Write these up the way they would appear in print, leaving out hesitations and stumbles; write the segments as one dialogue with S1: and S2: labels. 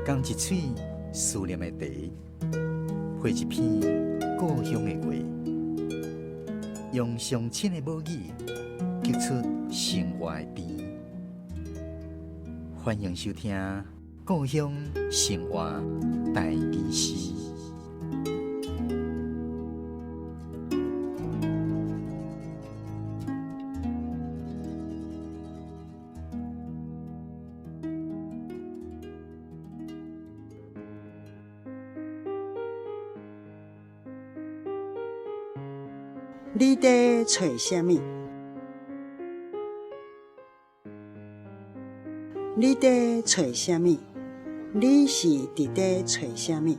S1: 仝一喙思念的茶，配一篇故鄉的話，用上親的母語，激出生活的甜。歡迎收聽《故鄉生活台語詩》。
S2: 你佇揣啥物？你佇揣啥物？你是佇咧揣啥物？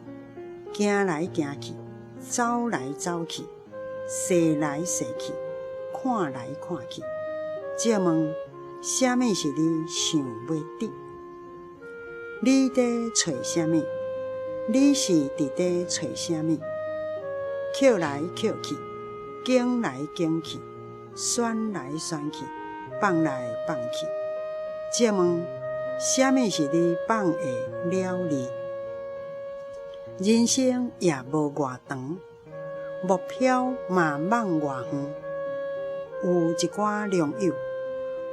S2: 行來行去，走來走去，踅來踅去，看來看去。借問，啥物是你想欲得？你佇揣啥物？你是佇咧揣啥物？捡來捡去，揀來揀去，選來選去，放來放去。借問，啥物是你放會了哩？人生也無偌長，目標嘛望偌遠。有一寡良友，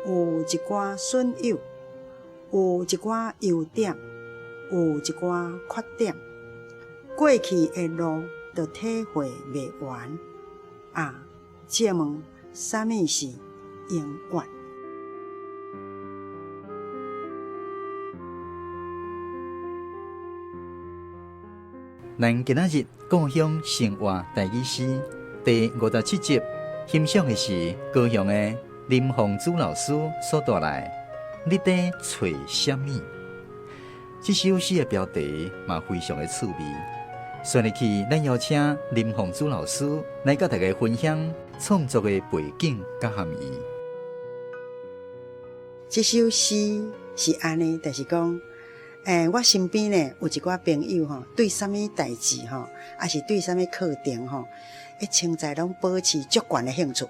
S2: 有一寡損友，有一寡優點，有一寡缺點。過去的路都體會袂完。啊，借問，啥物是永遠？
S1: 咱今仔日故鄉生活台語詩第57集，欣賞的是高雄的林鳳珠老師所帶來的《你佇揣啥物》。這首詩的標題嘛非常的趣味。旋入去，咱邀請林鳳珠老師來佮大家分享創作的背景佮含義。
S2: 這首詩是按呢，就是講，我身邊呢有一寡朋友吼，對啥物代誌吼，抑是對啥物課程吼，伊清早攏保持足懸的興趣。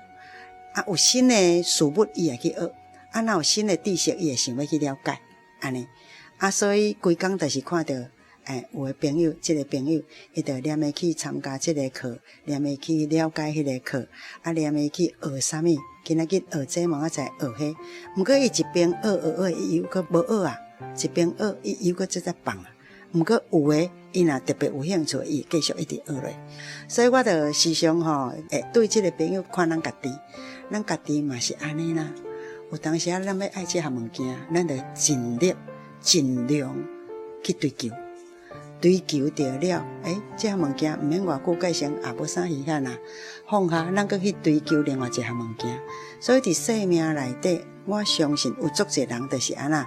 S2: 啊，有新的事物伊會去學，啊，若有新的知識伊會想欲去了解，按呢。啊，所以規工就是看著，有的朋友，這個朋友，伊就連會去參加這個課，連會去了解彼個課，啊，連會去學啥物，今仔日學這，明仔載學彼。毋過伊一邊學學學，伊又閣無學啊，一邊學伊又閣這才放啊。毋過有的，伊若特別有興趣，伊會繼續一直學落。所以我就時常吼，會對這個朋友看咱家己，咱家己嘛是按呢啦。有當時仔咱欲愛這項物件，咱就盡力盡量去追求。追求著了，這項物件毋免偌久，改成也無啥遺憾啊。放下，咱閣去追求另外一項物件。所以佇生命內底，我相信有足濟人就是按怎，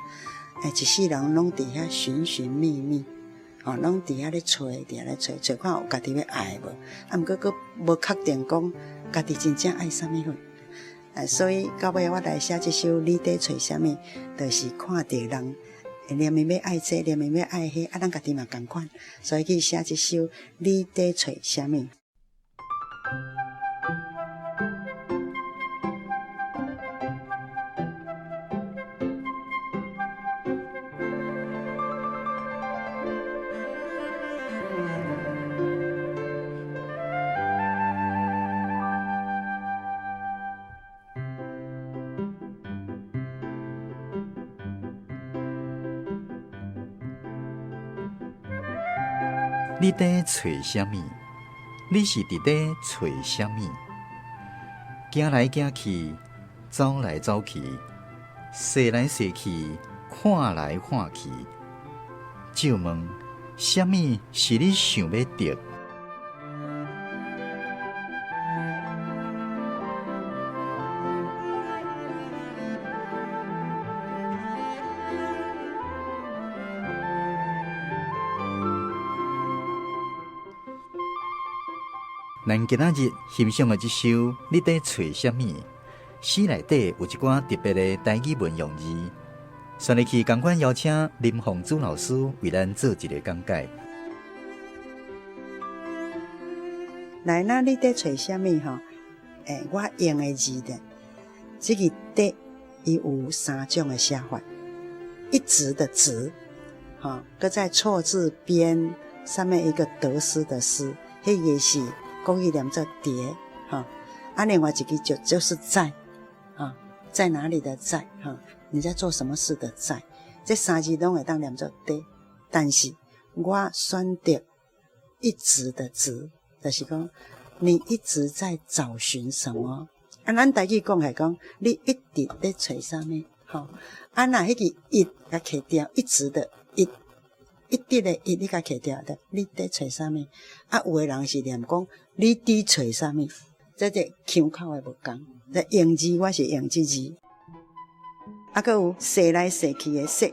S2: 一世人攏佇遐尋尋覓覓，吼，攏佇遐咧揣，佇遐咧揣，揣看有家己欲愛的無？啊，毋過閣無確定講家己真正愛啥物貨。所以到尾我來寫這首《你佇揣啥物》，就是看著人。連伊欲愛這，連伊欲愛彼，啊，咱家己嘛仝款，所以去寫這首《你佇揣啥物》。
S1: 你佇揣啥物？你是佇咧揣啥物？行來行去，走來走去，踅來踅去，看來看去。借問，啥物是你想欲得？咱今仔日欣賞的這首《你佇揣啥物》，詩內底有一寡特別的台語文用字，旋入去仝款邀請林鳳珠老師為咱做一个講解。
S2: 來，那你佇揣啥物吼？我用的字的，這个佇伊有三種的寫法，一直的直，吼，閣再錯字邊上面一個得失的失，彼個是國語念做佇，吼。啊，另外一個就是在，啊，在哪裡的在，哈，你在做什麼事的在，這三字攏會當念做佇，但是我選擇一直的直，就是講你一直在找尋什麼？啊，咱台語講來講，你一直咧揣啥物？吼，啊，若彼個一共去掉，一直的一，一直的一，你共去掉的，你佇揣啥物？啊，有的人是念講你佇揣啥物？這個腔口的無仝，這用字我是用這字。啊，閣有踅來踅去的踅，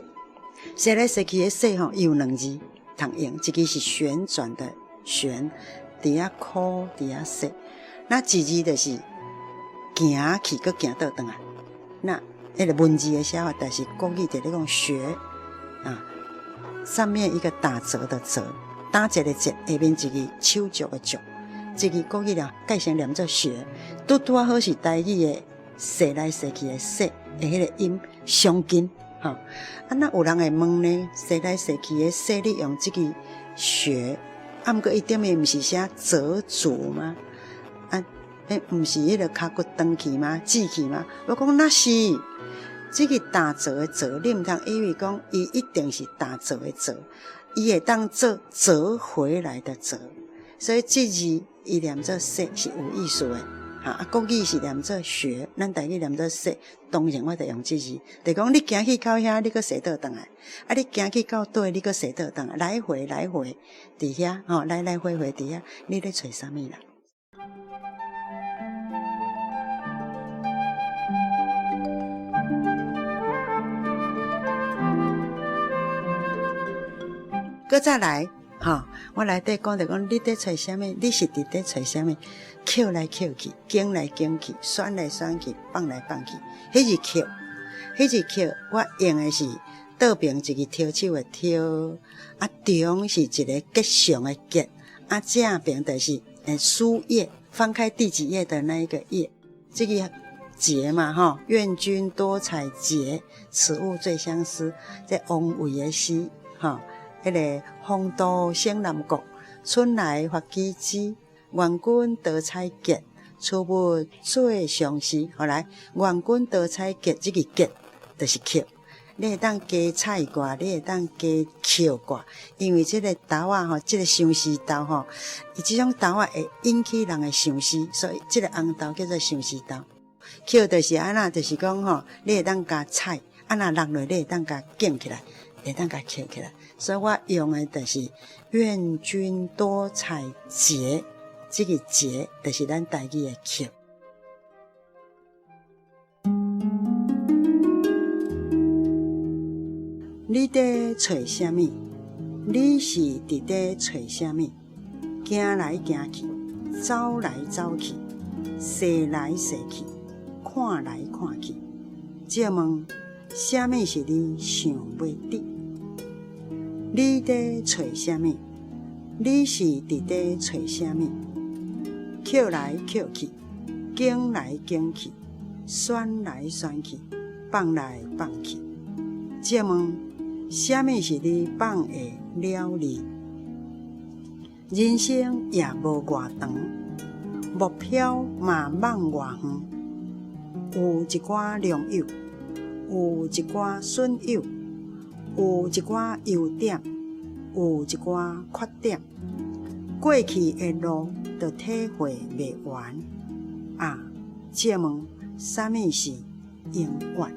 S2: 踅來踅去的踅吼，伊有兩字通用，一個是旋轉的旋，佇遐箍佇遐踅，那一字就是行去，閣行倒轉來。那彼個文字的寫法，但是國語就咧講學啊，上面一個打折的折，打折的折，下面一個手足的足。這個國語了改成念做學，拄拄仔好是台語的踅來踅去的踅的彼個音相近，吼。啊，那有人會問呢，踅來踅去的踅，你用這個學，啊，毋過伊頂面毋是寫折足嗎？啊，彼毋是彼個跤骨長去嗎？折去嗎？我講那是，這個打折的折，你毋通以為講伊一定是打折的折，伊會當做折回來的折，所以這字伊念做踅是有意思的，哈啊，國語是念做學，咱台語念做踅，當然我就用這字，就講你行去到遐，你閣踅倒轉來，啊，你行去到佗，你閣踅倒轉來，來回來回佇遐，吼，來來回回佇遐，你咧揣啥物啦？閣再來。吼，我內底講就講，你佇揣啥物？你是佇咧揣啥物？抾來抾去，揀來揀去，選來選去，放來放去。彼字抾，彼字抾，我用的是倒爿一個挑手的挑，啊中是一個吉祥的吉，啊正爿就是書頁，翻開第幾頁的那一個頁，這個節嘛吼，願君多采擷，此物最相思。這王維的詩，吼。彼個風度勝南國，春來發幾枝。願君多采擷，此物最相思。後來，願君多采擷，這個擷就是抾。你會當加采掛，你會當加抾掛，因為這個豆仔吼，這個相思豆吼，伊這種豆仔會引起人的相思，所以這個紅豆叫做相思豆。抾就是按怎，就是講吼，你會當共採，啊若落落，你會當共撿起來，會當共抾起來。所以我用的就是願君多采擷，這個擷就是咱台語的抾。你佇揣啥物？你是佇咧揣啥物？行來行去，走來走去，踅來踅去，看來看去，借問，啥物是你想欲得？你佇揣啥物？你是佇咧揣啥物？抾來抾去，揀來揀去，選來選去，放來放去。借問，啥物是你放會了哩？人生也無偌長，目標嘛望偌遠。有一寡良友，有一寡損友，有一寡優點，有一寡缺點。過去的路都體會袂完啊！借問，啥物是永遠？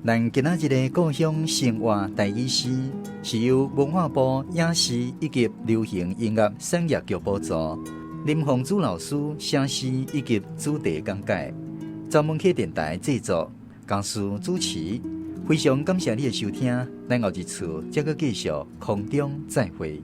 S1: 咱今仔日的故鄉生活台語詩，是由文化部影視以及流行音樂產業局補助，林鳳珠老師寫詩以及主題講解，走門客電台製作，江蘇主持。非常感謝你的收聽，咱後一次再閣繼續空中再會。